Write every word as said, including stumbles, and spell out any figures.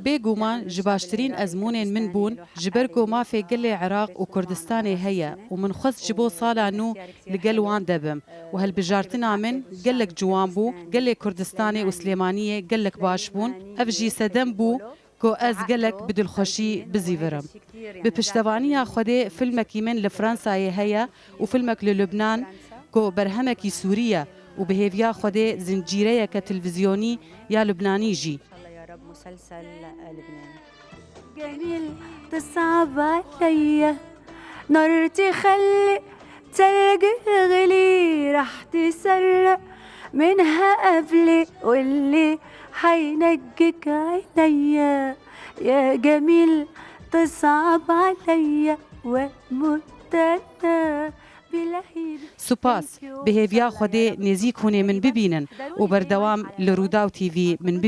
Bêguman ji baştirîn ezmûnên min bûn, ji ber ku mafê gelê Iraq û Kurdistanê heye û min xwest ji bo sala nû li gel wan de bim û hilbijartina min gelek ciwan bû, gelê Kurdistanê û Silêmaniyê gelek baş bûn. Ev jî sedem bû ku ez gelek bi dilxweşî bizîvirim. Bi piştevaniya Xwedê filmekî min li Fransayê heye û filmek li Lubnan ku berhemekî Sûrî ye û bi hêviya Xwedê zincîreyeke televîzyonî ya Lubnanî jî. جميل تصعب عليا نار تخلي تلج يغلي راح تسرق منها قبلي واللي حينجك عينيا يا جميل تصعب عليا واموت انا بلهيب Spas, bi hêviya Xwedê nêzîk hûnê min bibînin û berdewam li Rûdaw T V min